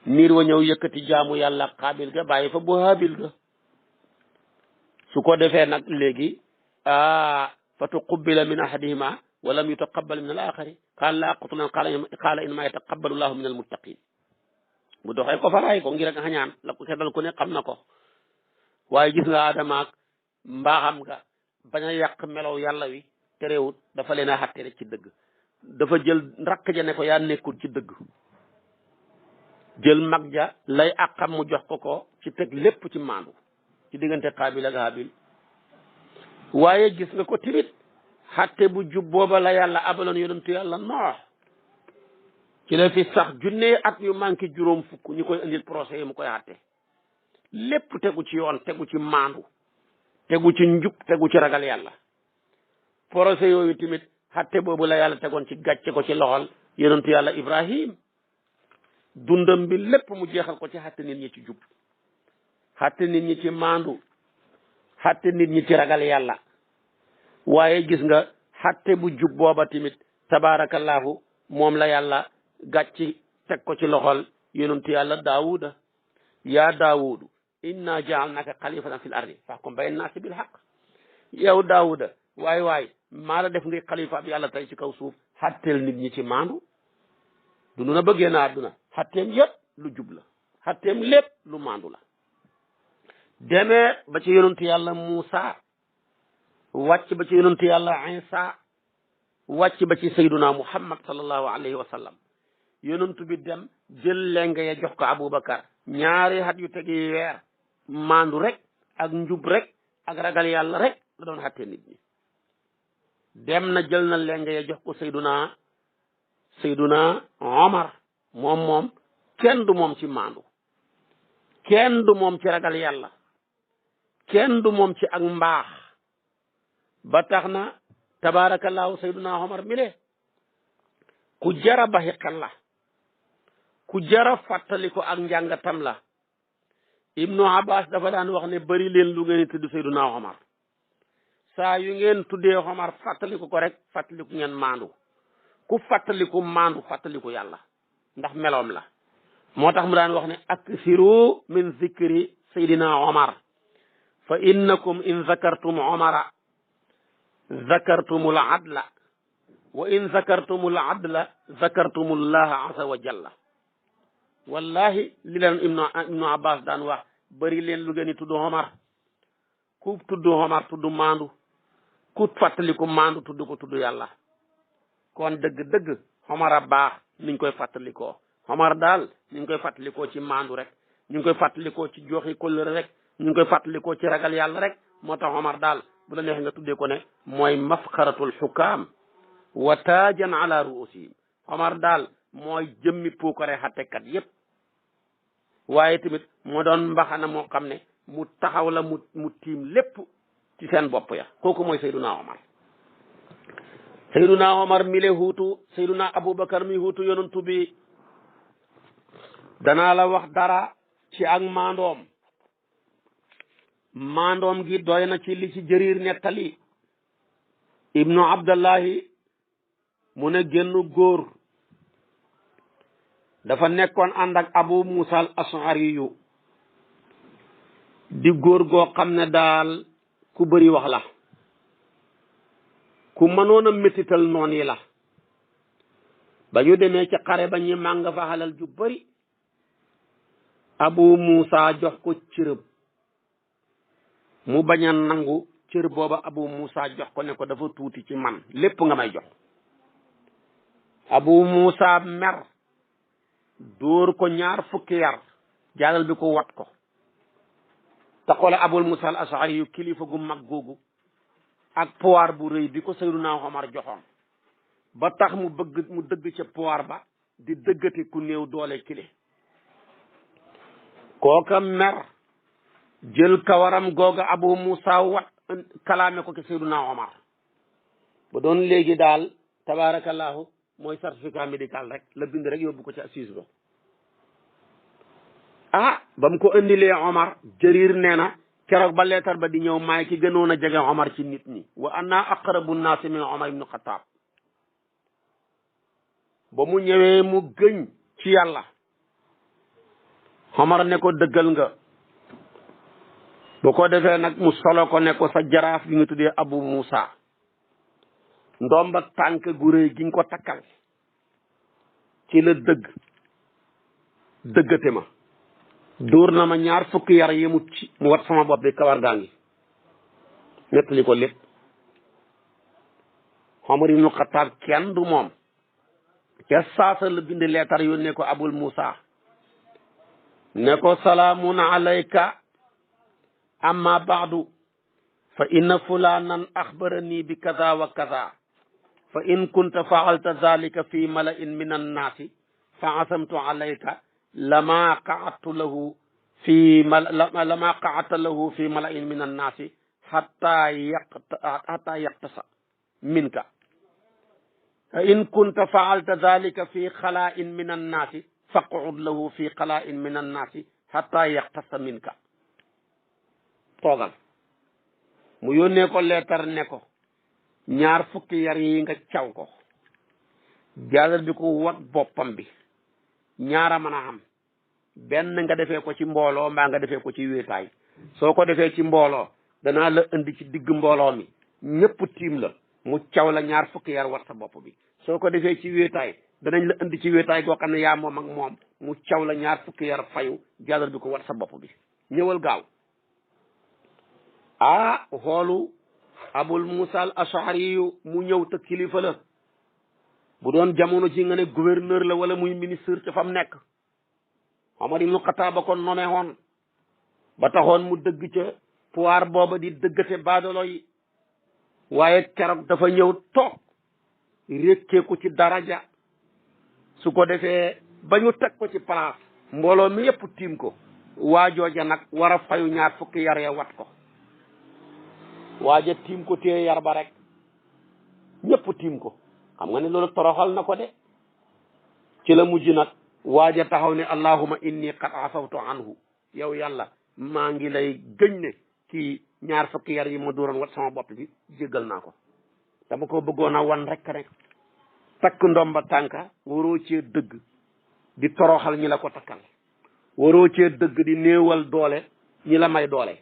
niir wa ñëw yëkkati jaamu yàlla Qaabil ga bàyyi fa bu Haabil ga. su ko defee nag léegi fa tuqubila min ahadihima wa lam yutaqabbal min al axari qaala la aqtulan qaala innama yataqabbalu llahu min al muttaqin. bu doxee ko fa raay ko ngir ak xañaan la ko seddal ku ne xam na ko. waaye gis nga Adama ak mbaaxam nga bañ a yàq melow yàlla wi te réewut dafa leen a xatte rek ci dëgg. dafa jël rakk ja ne ko yaa nekkul ci dëgg, jël mag ja lay àqam mu jox ko ci teg lépp ci maandu ci diggante Qaabil ak Haabil. waaye gis nga ko timit xatte bu jub booba la yàlla abaloon yonentu yàlla Noox ci la fi sax junne at yu manqué juróom fukk ñu koy indil procès yi mu koy xatte. lépp tegu ci yoon, tegu ci maandu, tegu ci njub, tegu ci ragal yàlla. procès yooyu tamit xatte boobu la yàlla tegoon ci gàcce ko ci loxol yonentu yàlla Ibrahim. dundam bi lépp mu jeexal ko ci xatte nit ñi ci jub, xatte nit ñi ci maandu, xatte nit ñi ci ragal yàlla. waaye gis nga xatte bu jub booba tamit tabaarakallaahu moom la yàlla gàcci teg ko ci loxol yonentu yàlla Daawuda. yaa Daawudu inna jaalnaka xalifatan fil ardi fahkum bayna naasi bil haqq. yow Daawuda waay maa la def ngay xalifa bi yàlla tey ci kaw suuf, xatteel nit ñi ci maandu. du nu na bëggee na àdduna xatteem yépp lu jub la, xatteem lépp lu maandu la. demee ba ci yonentu yàlla Muusa, wàcc ba ci yonentu yàlla Isa, wàcc ba ci sayduna Muhammad sallallahu alayhi wa sallam. yonentu bi dem jël lenge ya jox ko Aboubacar. ñaari at yu tegi weer maandu rek ak njub rek ak ragal yàlla rek la doon xatte nit ñi. dem na jël na lenge ya jox ko sayduna Omar. moom kenn du moom ci maandu, kenn du moom ci ragal yàlla, kenn du moom ci ak mbaax. ba tax na tabaarakallaahu sayduna Omar mi le ku jara baxi xel la, ku jara fàttali ko ak njàngatam la. Ibnu Abbas dafa daan wax ne bari leen lu ngeen tudd sayduna Omar. saa yu ngeen tuddee Omar fàttaliku ko rek fàttaliku ngeen maandu. ku fàttaliku maandu fàttaliku yàlla ndax meloom la. moo tax mu daan wax ne aksiru min zikri saydina Omar fa innakum in zakartum Omara zakartumul adla wa in zakartumul adla zakartumullaha asa wa jalla. wallahi li leen Ibnu Abbas daan wax bari leen lu ngeen di tudd Omar. ku tudd Omar tudd maandu, ku fàttaliku maandu tudd ko tudd yàlla. kon dëgg-dëgg Omar a baax niñ koy fàttalikoo. Omar daal ñu ngi koy fàttalikoo ci maandu rek, ñu ngi koy fàttalikoo ci joxi kóllëre rek, ñu ngi koy fàttalikoo ci ragal yàlla rek. moo tax Omar daal bu la neexee nga tuddee ko ne mooy mafxaratul xukaam wa taajan ala ruusihim. Omar daal mooy jëmmi puukare xattekat yépp. waaye tamit moo doon mbaxana moo xam ne mu taxaw la mu tiim lépp ci seen bopp ya kooku mooy Seyduna Omar. Seyduna Omar mi le huutu Seyduna Aboubacar mi huutu yonantu bi danaa la wax dara ci ak maandoom gi doy na ci li ci Jariir nettali ibnu Abdallahi mu ne génn góor dafa nekkoon ànd ak Abu Musa al Ashari yu di góor goo xam ne daal ku bëri wax la ku mënoon a métital noon yi la ba ñu demee ci xare ba ñi màng fa xalal ju bëri Abu Musa jox ko cërëb mu bañ a nangu cër booba Abu Musa jox ko ne ko dafa tuuti ci man lépp nga may jox Abu Musa mer dóor ko 2 fukki yar jaalal bi ko wat ko te xoole Abul Musa al Ashari yu kilifa gu mag googu ak pouvoir bu rëy bi ko Seydina Omar joxoon ba tax mu dëgg ca pouvoir ba di dëggati ku néew doole kile kooka mer jël kawaram googa Abu Musa wat kalaame ko ci Seydina Omar ba doon léegi daal tabarakallahu mooy certificat médical rek la bind rek yóbbu ko ci assise ba ba mu ko indilee Omar Jariir nee na keroog ba leetar ba di ñëw maay ki gënoon a jege Omar ci nit ñi wa anna aqrabu nnaasi min Omar ibnu Xataab ba mu ñëwee mu gëñ ci yàlla Omar ne ko dëggal nga bu ko defee nag mu solo ko ne ko sa jaraaf bi nga tuddee Abu Musa ndomba tànk gu réy gi nga ko takkal ci la dëggate ma dóor na ma 2 fukki yar yemut ci mu wat sama bopp bi kawar gaa ngi nettali ko lépp Omar ibnu Xataab kenn du moom ca saasa la bind leetar yónnee ko Abul Musa ne ko salaamun alayka amma baadu fa inna fulanan axbarani bi kaza wa kaza fa in kunta faalta zalika fi mala'in min annaasi fa asamtu alayka lama qaadta lahu fi mala'in min annaasi hatta yaqtasa minka fa in kunta faalta zalika fi xala'in min annaasi faqud lahu fi xala'in min annaasi hatta yaqtasa minka toogal mu yónnee ko leetar ne ko 2 fukki yar yi nga caw ko jàllal bi ko wat boppam bi ñaara mën a xam benn nga defee ko ci mbooloo mbaa nga defee ko ci wéetaay soo ko defee ci mbooloo danaa la indi ci digg mbooloo mi ñëpp tiim la mu caw la 2 fukki yar wat sa bopp bi soo ko defee ci wéetaay danañ la indi ci wéetaay goo xam ne yaa moom ak moom mu caw la 2 fukki yar fayu jàllal bi ko wat sa bopp bi ñëwal gaaw xoolu Abul Musa al Ashari yu mu ñëw te kilifa la bu doon jamono ji nga ne gouverneur la wala muy ministre ca fam nekk Omar ibnu Xataab ba ko nommé woon ba taxoon mu dëgg ca pouvoir booba di dëggate baadolo yi waaye keroog dafa ñëw toog rékkeeku ci daraja su ko defee ba ñu teg ko ci place mbooloo mi yëpp tiim ko waajooja nag war a fayu 2 fukki yar ya wat ko waaja tiim ko téye yar ba rek ñëpp tiim ko xam nga ne loolu toroxal na ko de ci la mujj nag waaja taxaw ne allahumma inni qad afawtu anhu yow yàlla maa ngi lay gëñ ne kii 2 fukki yar yi ma dóoroon wat sama bopp bi jéggal naa ko dama ko bëggoon a wan rek takk ndomba tànka waroo cee dëgg di toroxal ñi la ko takkal waroo cee dëgg di néewal doole ñi la may doole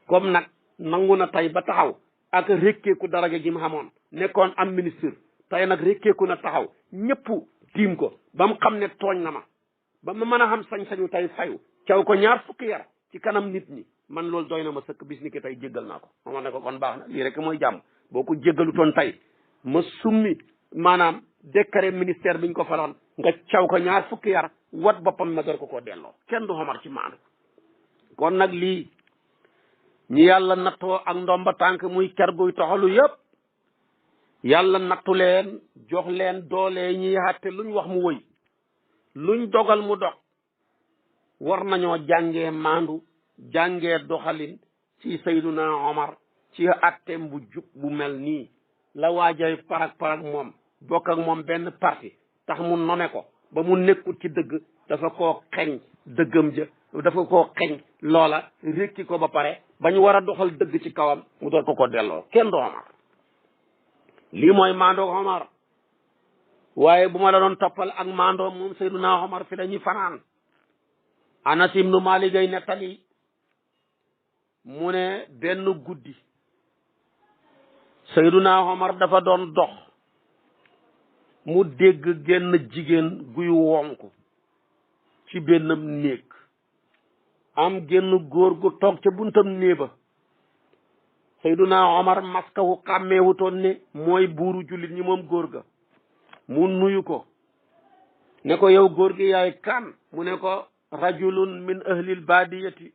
comme nag nangu na tey ba taxaw ak rékkeeku daraja gi mu xamoon nekkoon am ministre tey nag rékkeeku na taxaw ñëpp tiim ko ba mu xam ne tooñ na ma ba ma mën a xam sañ-sañu tey fayu caw ko 2 fukki yar ci kanam nit ñi man loolu doy na ma sëkk bis ni ki tey jéggal naa ko ma ne ko kon baax na lii rek mooy jàmm boo ko jéggalu toon tey ma summi maanaam décret ministère biñ ko faloon nga caw ko 2 fukki yar wat boppam ma door ko delloo kenn du xomar ci maandu kon nag lii ñi yàlla nattoo ak ndomba tànk muy ker guy toxalu yëpp yàlla nattu leen jox leen doole ñiy xàtte luñ wax mu wëy luñ dogal mu dox war nañoo jàngee maandu jàngee doxalin ci Sayduna Omar ci atteem bu jub bu mel nii la waajay parag moom bokk ak moom benn parti tax mu nome ko ba mu nekkul ci dëgg dafa koo xeñ dëggam ja dafa koo xeñ loola rékki ko ba pare bañ war a doxal dëgg ci kawam mu door ko delloo kenn du Omar lii mooy maandoog Omar waaye bu ma la doon toppal ak maandoo moom Sayduna Omar fi dañuy fanaan Anas ibnu Maalik ay nettali mu ne benn guddi Sayduna Omar dafa doon dox mu dégg genn jigéen guy wonk ci benn néeg am genn góor gu toog ca buntam néeba Sayduna Omar maskawu xàmmeewutoon ne mooy buuru jullit ñi moom góor ga mu nuyu ko ne ko yow góor gi yaay kan mu ne ko rajulun min ahlil baadiyati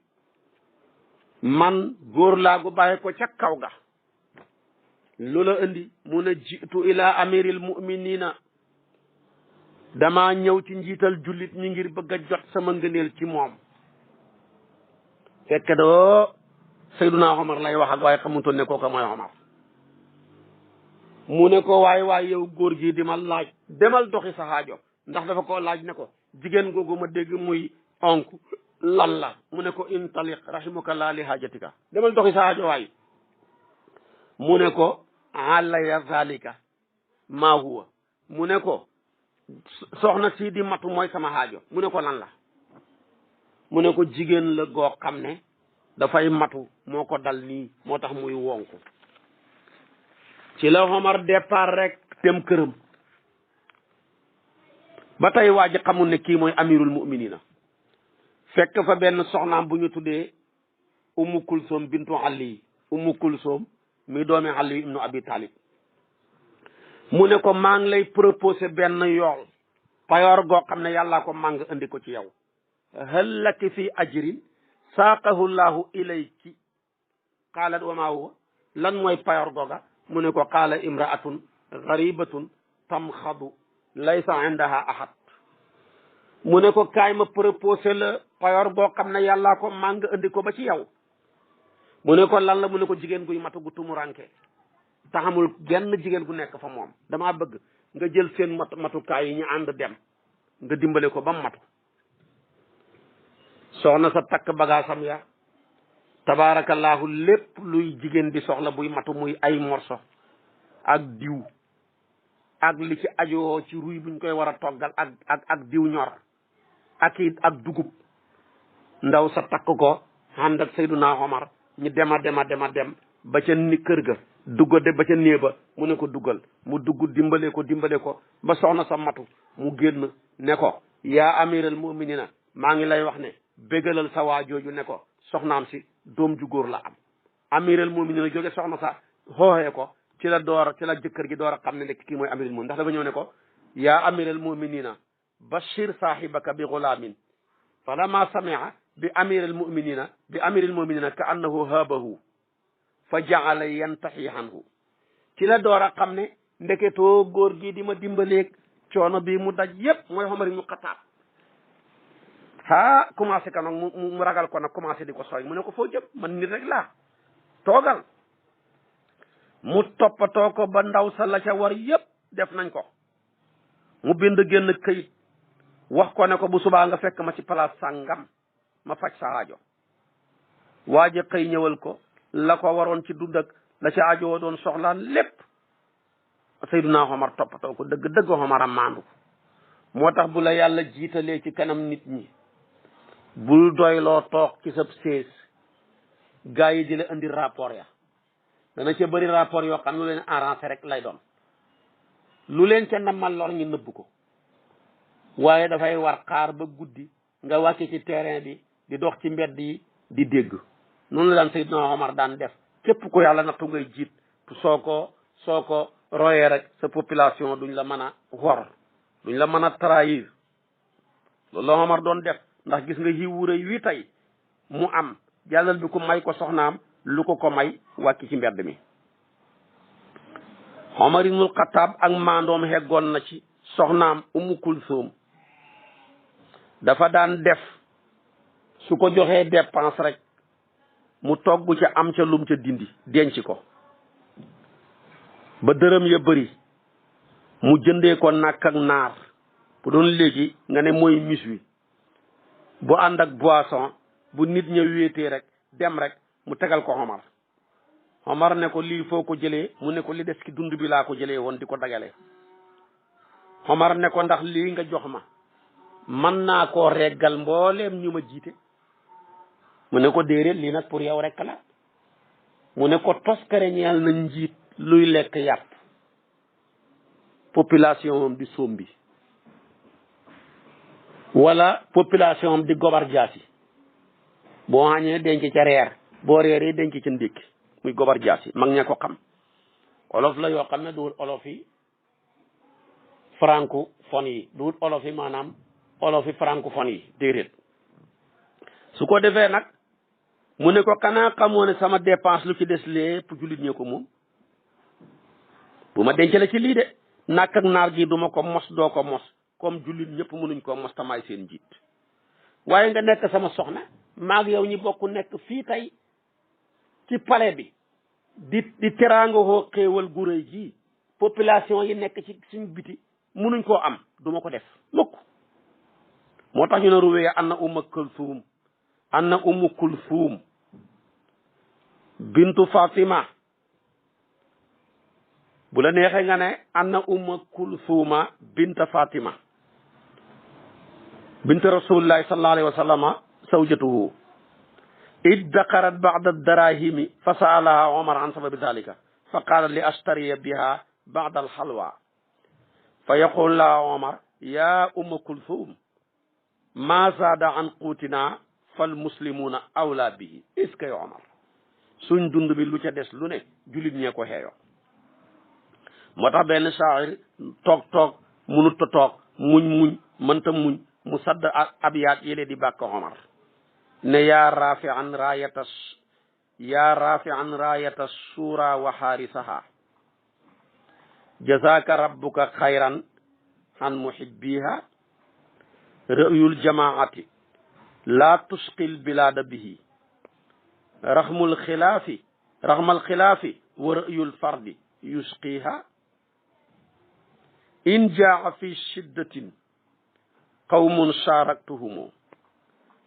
man góor laa gu bàyyi ko ca kaw ga loola indi mu ne jiitu ila amiril muminina dama ñëw ci njiital jullit ñi ngir bëgg a jot sama ngëneel ci moom fekk doo Sayduna Omar lay wax ak waaye xamutoon ne kooka mooy Omar mu ne ko waay yow góor gi di ma laaj demal doxi sa xaajo ndax dafa ko laaj ne ko jigéen googu ma dégg muy onk lan la mu ne ko intaliq rahimukallah li haajatika demal doxi sa xaajo waay mu ne ko alaya zalika maa huwa mu ne ko soxna sii di matu mooy sama xaajo mu ne ko lan la mu ne ko jigéen la goo xam ne dafay matu moo ko dal nii moo tax muy wonku ci la Omar départ rek dem këram ba tey waa ji xamul ne kii mooy amirul muminina fekk fa benn soxnaam bu ñu tuddee Ummu Kulsoom bintu Ali Ummu Kulsoom mi doomi Ali ibnu Abi Talib mu ne ko maa ngi lay proposé benn yool payoor goo xam ne yàllaa ko màng indi ko ci yow hal laki fi ajrin saaqahu llahu ilayki qaalat wa maa huwa lan mooy payoor googa mu ne ko qaala imraatun garibatun tamxadu laysa indaha ahad mu ne ko kaay ma proposé la payoor goo xam ne yàllaa ko màng indi ko ba ci yow mu ne ko lan la mu ne ko jigéen guy matu gu tumuranke taxamul genn jigéen gu nekk fa moom damaa bëgg nga jël seen matukaay yi ñu ànd dem nga dimbale ko ba matu soxna sa takk bagaasam ya tabaarakallaahu lépp luy jigéen di soxla buy matu muy ay morso ak diw ak li ci ajoo ci ruy buñ koy war a toggal ak diw ñor ak dugub ndaw sa takk ko ànd ak Sayduna Omar ñu dem ba ca ni kër ga de ba ca néeba mu ne ko duggal mu dugg dimbale ko ba soxna sa matu mu génn ne ko yaa amiral muminina maa ngi lay wax ne bégalal sa waa jooju ne ko soxnaam si doom ju góor la am amiral muminina jóge soxna sa xooxee ko ci la jëkkër gi door a xam ne nekk kii mooy amiral mumin ndax dafa ñëw ne ko yaa amiral muminina bashir saahibaka bi gulaamin falamma samia bi amiril muminina ka annahu haabahu fa jaala yantaxi anhu ci la door a xam ne ndeketoo góor gi di ma dimbaleeg coono bi mu daj yépp mooy Omar ibnu Xattaab commencé ka nag mu ragal ko nag commencé di ko sooy mu ne ko foo jëm man nit rek laa toogal mu toppatoo ko ba ndaw sa la ca war yépp def nañ ko mu bind génn këyit wax ko ne ko bu subaa nga fekk ma ci place sàngam ma faj sa aajo waaje xëy ñëwal ko la ko waroon ci dund ak la ca aajo doon soxlaan lépp Sayduna Omar toppatoo ko dëgg Omar a maandu moo tax bu la yàlla jiitalee ci kanam nit ñi bul doyloo toog ci sa sées gaa yi di la indi rapport ya dana ca bëri rapport yoo xam lu leen arrangé rek lay doon lu leen ca namal lor ñu nëbb ko waaye dafay war xaar ba guddi nga wàcce ci terrain bi di dox ci mbedd yi di dégg noonu la daan Seydina Omar daan def képp ko yàlla nattu ngay jiit soo ko royee rek sa population duñ la mën a wor duñ la mën a trahir loolu la Omar doon def ndax gis nga yiwu rëy wi tey mu am jàllal bi ko may ko soxnaam lu ko may wàcc ci mbedd mi Omar ibnul Xattaab ak maandoom heggoon na ci soxnaam Ummu Kulsoom dafa daan def su ko joxee dépense rek mu togg ca am ca lum ca dindi denc ko ba dërëm ya bëri mu jëndee ko nàkk ak naar bu doon léegi nga ne mooy mis wi bu ànd ak boisson bu nit ña wéetee rek dem rek mu tegal ko Omar ne ko lii foo ko jëlee mu ne ko li des ki dund bi laa ko jëlee woon di ko dagale Omar ne ko ndax lii nga jox ma man naa koo reggal mbooleem ñu ma jiite mu ne ko déedéet lii nag pour yow rek la mu ne ko toskare ñeel na njiit luy lekk yàpp population am di sombi wala population am di gobar jaasi boo xañee denc ca reer boo reeree denc ca ndékki muy gobar jaasi mag ña ko xam olof la yoo xam ne duwul olof yi francophone yi duwul olof yi maanaam olof yi francophone yi déedéet su ko defee nag mu ne ko xanaa xamoo ne sama dépense lu ci des lépp jullit ñee ko moom bu ma denc la ci lii de nàkk ak naar gi duma ko mos doo ko mos comme jullit ñëpp mënuñ ko mos tamaay seen njiit waaye nga nekk sama soxna maag yow ñi bokk nekk fii tey ci palais bi di teraanga hoo xéewal gu rëy ji population yi nekk ci suñu biti mënuñ koo am duma ko def mukk moo tax ñu ne ruwee anna ummu kulthum bintu fatima bu la neexee nga ne anna ummu kulthuma binta fatima bint rasulillahi sallallahu alayhi wa sallama zawjatuhu iddaqarat ba'da darahimi fa saalaha Omar an sababi dalika fa qaala li ashtariya biha ba'da alxalwa fa yaqul laha Omar ya umma kulthum ma zaada an quutina fal muslimuna awla bihi est-ce que Omar suñ dund bi lu ca des lu ne jullit ñee ko xeeyoo moo tax benn saahir toog munut ta toog muñ mënta muñ mu sadd abiyaat yële di bàkk Omar ne yaa rafi an raayata suura wa xaarisaha jazaka rabbuka xayran an muhibbiha ra'yul jamaati la tusqil bilada bihi raxmal xilaafi wa ra'yul fardi yusqiha in jaa fi shiddatin qawmun sharaktuhumu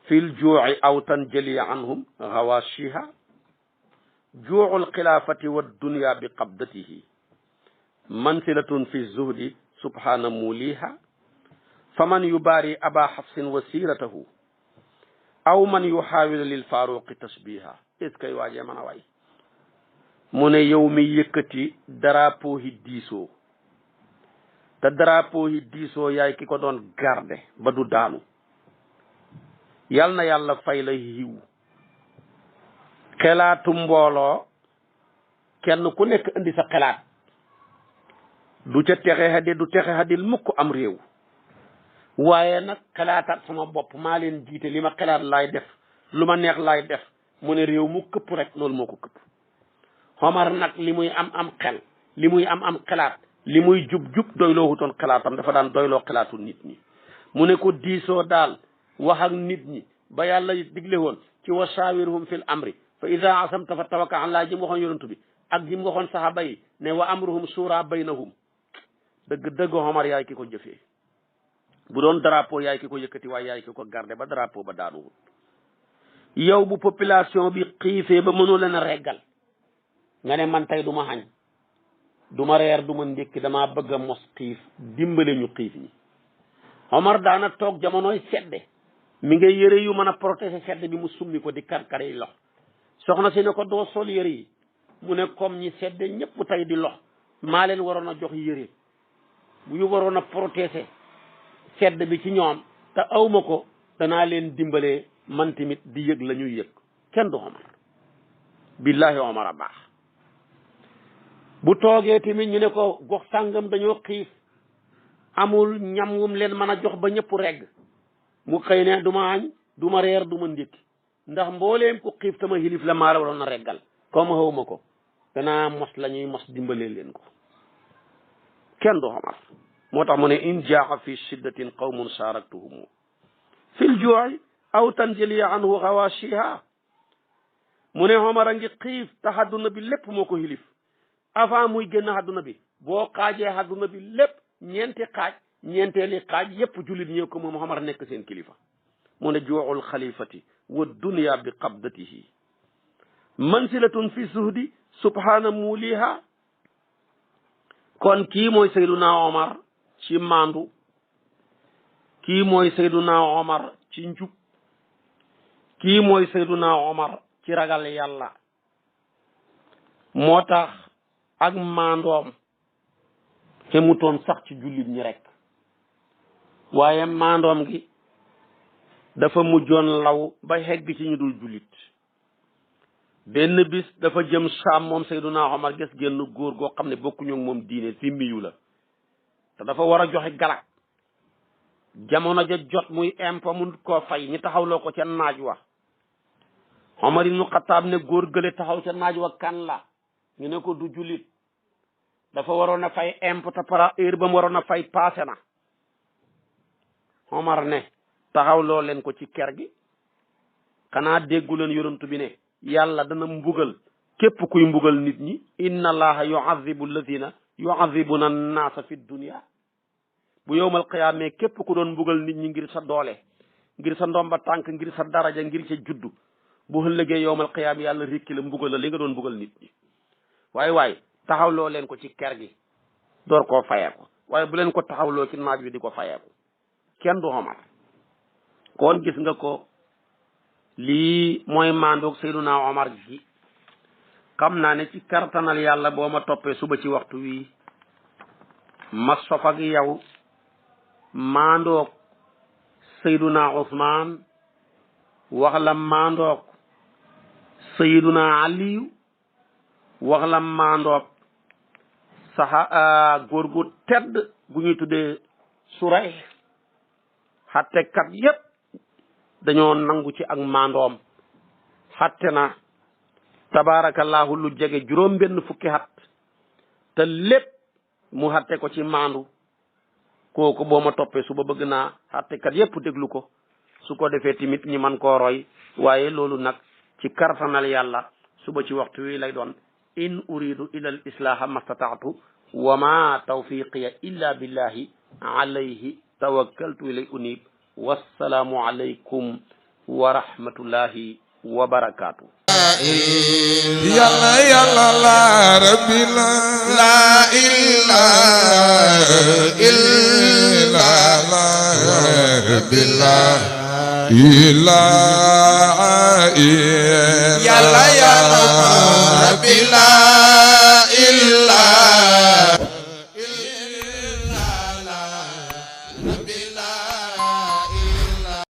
fi ljuuci aw tanjali anhum gawashiha juucu lxilaafati waddunya bi qabdatihi mansilatun fi zuhdi subhana muliha faman yubaari aba xafsin wa siiratahu aw man yuxaawilu lil faaruqi tashbiha est-ce que waajee mën a waay mu ne yow mi yëkkati drapeau yi diisoo te drapeau yi diisoo yaay ki ko doon garde ba du daanu yal na yàlla fay la yiw xelaatu mbooloo kenn ku nekk indi sa xelaat du ca texe xadil mukk am réew waaye nag xelaataat sama bopp maa leen jiite li ma xelaat laay def lu ma neex laay def mu ne réew mu këpp rek loolu moo ko këpp Omar nag li muy am xel li muy am xelaat li muy jub doyloo wutoon xelaatam dafa daan doyloo xelaatu nit ñi mu ne ko diisoo daal wax ak nit ñi ba yàlla digle woon ci wa shaawirhum fil amri fa ida asamta fa tawakkal ala Allah ji mu waxoon yonent bi ak ji mu waxoon saxaaba yi ne wa amruhum shura baynahum dëgg Omar yaay ki ko jëfee bu doon drapeau yaay ki ko yëkkati waaye yaay ki ko garde ba drapeau ba daanuwul yow bu population bi xiifee ba mënoo leen a reggal nga ne man tey du ma xañ du ma reer du ma ndékki damaa bëgg a mos xiif dimbale ñu xiif ñi Omar daana toog jamonoy sedde mi ngay yëre yu mën a protéger sedd bi mu summi ko di karkar yi lox soxna si ne ko doo sol yëre yi mu ne comme ñi sedde ñëpp tey di lox maa leen waroon a jox yëre bu ñu waroon a protéger sedd bi ci ñoom te awma ko danaa leen dimbalee man tamit di yëg la ñuy yëg kenn du Omar billahi Omar a baax bu toogee tamit ñu ne ko gox sàngam dañoo xiif amul ñam wum leen mën a jox ba ñëpp regg mu xëy ne du ma añ du ma reer du ma ndékki ndax mbooleem ku xiif tama xilif la maa la waroon a reggal comme xawma ko danaa mos la ñuy mos dimbalee leen ko kenn du Omar moo tax mu ne in jaa fi shiddatin qawmun sharaktuhum fi ljuuci aw tanjali anhu xawaashiha mu ne Omar a ngi xiif te àdduna bi lépp moo ko xilif avant muy génn àdduna bi boo xaajee àdduna bi lépp ñeenti xaaj ñeenteeli xaaj yépp jullit ñëw ko moom Omar nekk seen kilifa mu ne juuxul xalifati wa dunya bi qabdatihi mansilatun fi suhdi subhana muliha kon kii mooy Seyduna Omar ci mandu kii mooy Seyduna Omar ci njub kii mooy Seyduna Omar ci ragal yàlla moo tax ak mandoom xemutoon sax ci jullit ñi rek waaye mandoom gi dafa mujjoon law ba xegg ci ñu dul jullit benn bis dafa jëm Saam moom Seyduna Omar gis génn góor goo xam ne bokkuñu moom diine fi miyu la te dafa war a joxe galak jamono ja jot muy impo mun koo fay ñi taxawloo ko ca naaj wa Omar ibnu Xataab ne góor gële taxaw ca naaj wa kan la ñu ne ko du jullit dafa waroon a fay impo te para heure ba mu waroon a fay passé na Omar ne taxawloo leen ko ci ker gi xanaa déggu leen yonent bi ne yàlla dana mbugal képp kuy mbugal nit ñi inna allaha yuazibu alladina yuazibuna annaasa fi dunia bu yowmal qiyaamee képp ku doon mbugal nit ñi ngir sa doole ngir sa ndomba tànk ngir sa daraja ngir sa juddu bu ëllëgee yowmal qiyaam yàlla rékki la mbugal la li nga doon mbugal nit ñi waaye taxawloo leen ko ci ker gi door koo fayeeku waaye bu leen ko taxawloo ci naaj wi di ko fayeeku kenn du Omar kon gis nga ko lii mooy maandoog Seyduna Omar gi xam naa ne ci kartanal yàlla boo ma toppee suba ci waxtu wi ma sof ak yow maandoog Seyduna Ousmane wax la maandoog Seyduna Aliyu wax la maandoog góor gu tedd gu ñuy tuddee Suray xattekat yépp dañoo nangu ci ak maandoom xatte na tabaarakallaahu lu jege juróom benn fukki xat te lépp mu xatte ko ci maandu kooku boo ma toppee suba bëgg naa xattekat yépp déglu ko su ko defee tamit ñi man koo roy waaye loolu nag ci kartanal yàlla suba ci waxtu wi lay doon in uridu ila al islaha mastataatu wa ma tawfiqiya illa billahi alayhi tawakkaltu ilay unib wassalaamu alaykum wa rahmatullahi wa barakaatu
yàlla yàlla la rabbi la ilaha illa la rabbi la ilaha yàlla yàlla rabbi la ilaha illa la rabbi